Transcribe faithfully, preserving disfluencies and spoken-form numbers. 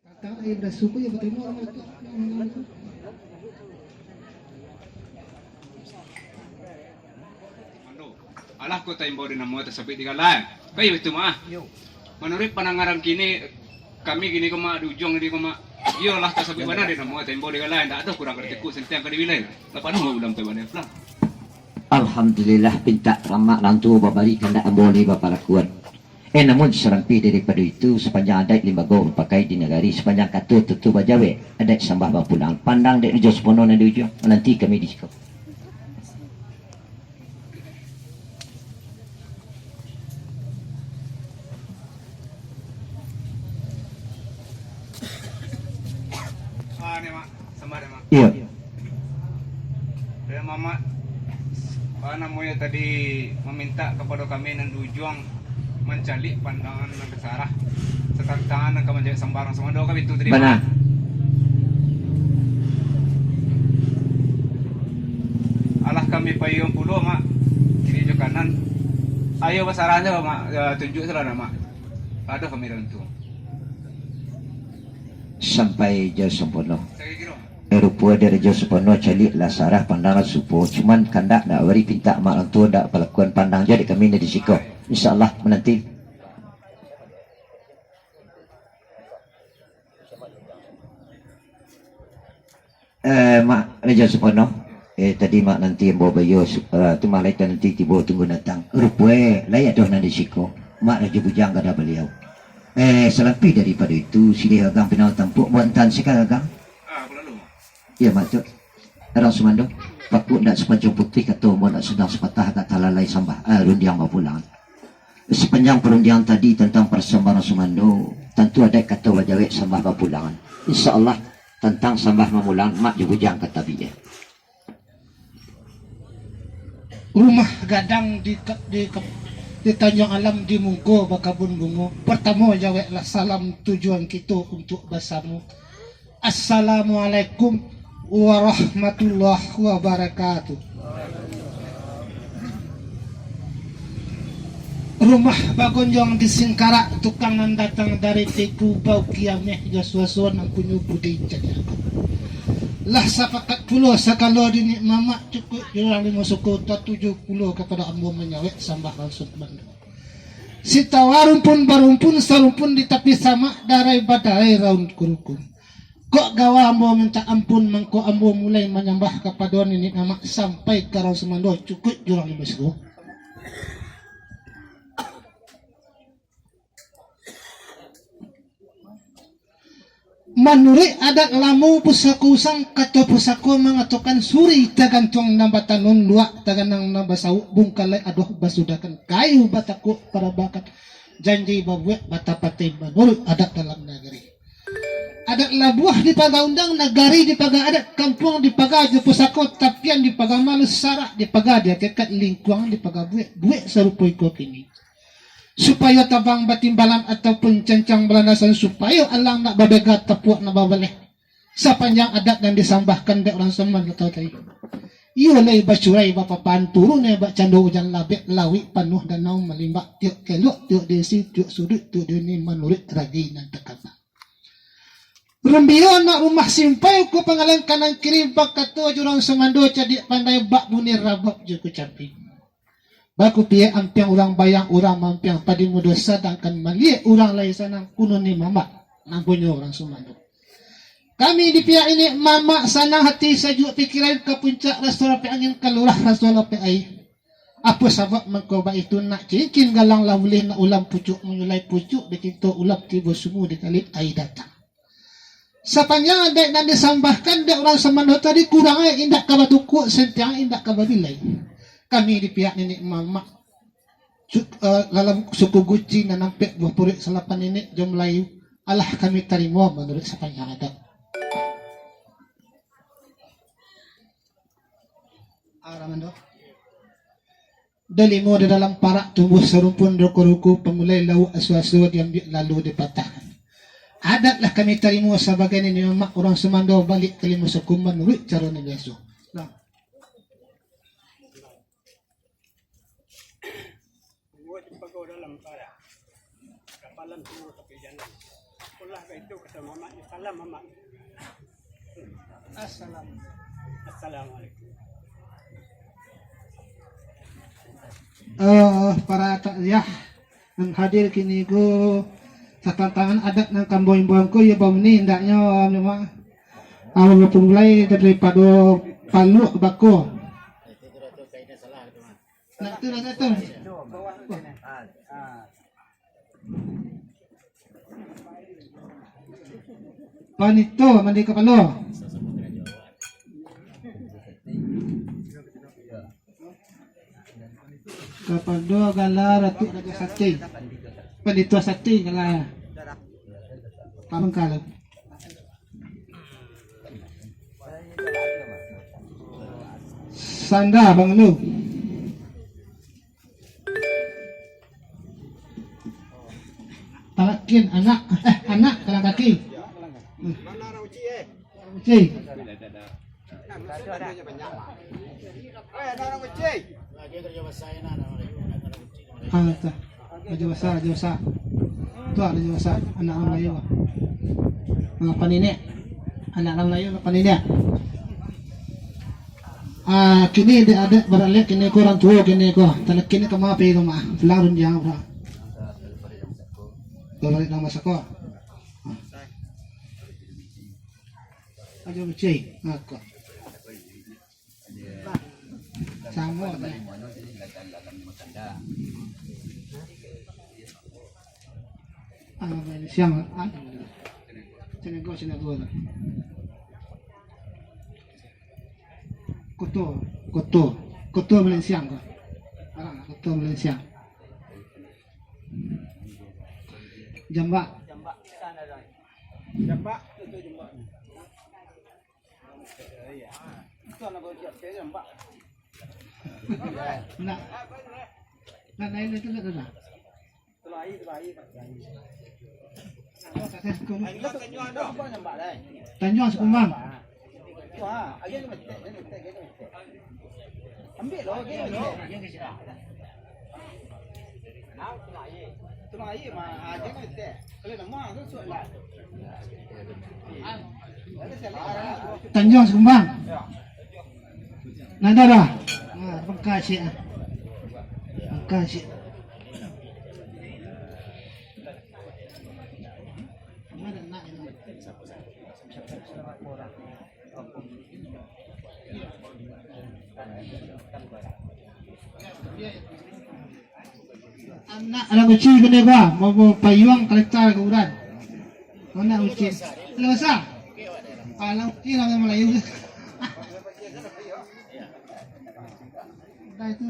Datang aia baraso ko, iyo batarimo urang tu. Alah, ko taimbau di namo, tasabuik di galai. Kan iyo itu, Mak? Yo. Manuruik pandangaran kini, kami kini ko, Mak, di ujuang kini ko, Mak. Iyolah, tasabuik bana di namo, taimbau di galai, ndak ado kurang ka ditiku, santiang ka dibilai. Lapan namo bulan tu bana pulang. Alhamdulillah, pintak ka Mak Lantu babari kandak ambo ni bapalakuan. Eh, namun sarampih daripado itu, sapanjang adaik limbago bapakai di nagari, sapanjang kato tutu bajawek, adaik sambah bapulang. Pandang dek Rajo Supono nan di ujuang, mananti kami di siko. Ah, ni, Mak. Sambah dek Mak. Iyo. Dek Mamak, apa namonyo tadi, mamintak kapado kami nan di ujuang mancaliak pandangan nan basarah, satantangan nan ka manjawek sambah urang sumando kami tu tadi, Mak. Bana. Alah kami paiyoan pulo, Mak, kiri jo kanan. Ayo basarah se, Mak, yo, tunjuak se lah, Mak. Ado kami dalam tu. Sampai jo sampono. Sakiro. Eh, rupo dek Rajo Supono caliak lah sarah pandang lah supo, cuman kandak ndak bari pintak Mak Lantu ndak palakuan, pandang jo dek kami nan di siko. Insya Allah mananti. Eh, Mak Rajo Supono, eh, tadi Mak nanti ambo bayo su-, eh, tu malaikat nanti tibo tunggu datang. Rupo e lai ado nan di siko. Mak Rajo Bujang kadah baliau. Eh, salampih daripado itu, silih Agang pinang tampuak buatan sika Agang. Ah, aku lalu, Mak. Iyo, Mak, tu. Urang sumando, pakuak ndak sapanjang putuih, kato ambo ndak sadang sapatah, agak talalai sambah, ah, rundiang bapulang. Sapanjang parundiangan tadi tantang parsambahan sumando, tantu adaik kato bajawek sambah bapulangan. Insya Allah, tantang sambah mamulang, Mak jo Bujang ka tabiak. Rumah gadang di ka-, di ka-, di Tanjuang Alam, di muko bakabun bungo. Partamo jaweklah salam tujuan kito untuak basamo. Assalamualaikum warahmatullahi wabarakatuh. Rumah bagonjong di Singkarak, tukang nan datang dari Tiku, bau kiameh jo suasua nan punyo budi cadiak. Lah sapakat pulo sagalo dek niniak mamak, cukuik jo urang limo suku, tatuju pulo kapado ambo manyawek sambah langsung kabanda. Sitawa rumpun barumpun, sarumpun di tapi samak, darai badarai raun kuruku. Kok gawa ambo mintak ampun, mangko ambo mulai manyambah kapado niniak mamak sampai ka urang sumando, cukuik jo urang limo suku. Manuruik adat lamo pusako usang, kato pusako mangatokan, suri tagantuang nan batanun, luak taganang nan basauak, bungkalai adoh basudahkan, kayu batakuak parabakan, janji babuek batapati, manuruik adat dalam nagari. Adat labuah dipaga undang, nagari dipaga adat, kampuang dipaga jo pusako, tapian dipaga malu, sarak dipaga di akikek, lingkuang dipaga buek, buek sarupo iko kini. Supayo tabang batimbalan ataupun cancang balandasan, supayo alang nak babega, tapuak nak babaleh. Sapanjang adat nan disambahkan dek urang sumando tadi, iyo lai bacurai bapapan, turun ai bak cando ujan, labek lauik panuah danau malimbak, tiok kelok, tiok diisi, tiok suduik, tiok diuni, manuruik ragi nan takana. Rumbio anak rumah Simpai, uku panggalan kanan kiri, bakato jo urang sumando cadiak pandai, bak bunyi rabab jo kucapi. Bakupiak ampiang urang bayang, urang mampiang padi mudo, sadangkan maliek urang lai sanang, kunun ni mamak, namonyo urang sumando. Kami di pihak ini, mamak sanang hati, sajuak pikiran, ka puncak raso lapek angin, ka lurah raso lapek aia. Apo sabab mangko baitu, nak cincin galang lah buliah, nak ulam pucuak manyulai pucuak, dikinto ulam tibo sumua, dikali aia datang. Sapanjang adaik nan disambahkan dek urang sumando tadi, kurang ai indak ka batukuak, santiang indak ka babilai. Kami di pihak niniak mamak, su-, eh, dalam suku Guci nan ampek buah puruik salapan niniak jo Malayu, alah kami tarimo manuruik sapanjang adat. Aramando. Dalimo di dalam parak, tumbuah sarumpun ruku-ruku, pamulai lauak asu-asu, diambiak lalu dipatahkan. Adat lah kami tarimo sabagai niniak mamak urang sumando, baliak ka limo suku manuruik caro nan biaso. Nah. Buah dipagau dalam parak, kapalan tumbuah tapi jalan. Pulang ka itu, kata Mamak, salam, Mamak. Assalam. Assalamualaikum. Eh, para takziah nan hadir kini ko, satantangan adat nan kambo imbauan ko, iyo bauni indaknyo, memang awal bapamulai daripado paluak bako. Nah, tu, nah, tu. Panito mandi kapalo. Kapado gala Ratu Rajo Sati. Panito Sati gala. Pamangkal. Sanda Banglo. Talakin anak, eh, anak kalang kaki. Hmm. Uci. Ah, tu. Rajo Basa, Rajo Basa. Tu Rajo Basa, anak urang Malayu. Anak paniniak. Anak urang Malayu, anak paniniak. Ah, kini dek adat baralek kini ko urang tuo kini ko. Talakin kama pai rumah. Pulang rundiang urang. Baralek nang masako. Ajo Ucai, ngako. Samo deh. Ah, siang, ah. Sinago, sinago tu. Koto, koto, koto Malaysia ko. Arang koto Malaysia. Jambak. Jambak. Nak. Nak naik itu nak dah. Tanjuang Sikumbang. Tanjuang Sikumbang. Nah, dah, dah. Nah, pangka ciek, ah. Pangka ciek. Anak anak kecil kena gua, mau, mau payuang kalita kuburan. Anak kecil. Kalau besar. Anak kecil orang Melayu. Dah itu.